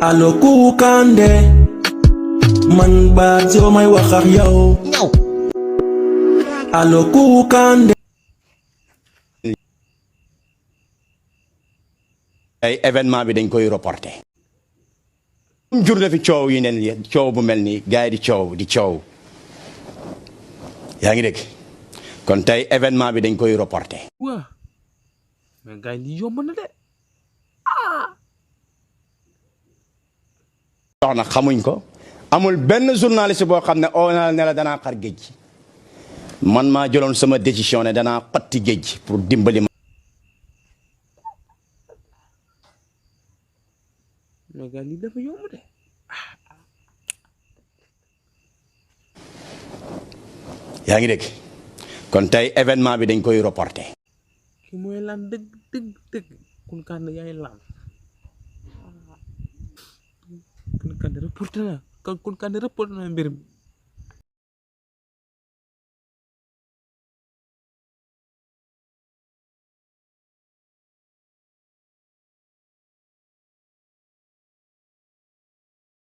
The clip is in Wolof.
allo Kounkandé man Badio may wax ak yow allo Kounkandé. ay événement bi dañ koy reporté. jur na fi coow yi neen coow bu mel nii gars yi di coow yaa ngi dégg kon tey événement bi dañ koy reporté. waaw mais gars yi lii yomb na de. wax nag xamuñ ko amul benn journaliste boo xam ne oo na ne la danaa xar géej man maa jëloon sama décision ne danaa xotti géej pour dimbali ma. mais gars lii dafa yomb de. yaa ngi dégg kon tey événement bi dañ koy reporté. ki mooy lan dëgg Kounkandé yaay lan Kounkandé reporté na Kounkandé reporté na mbir mi.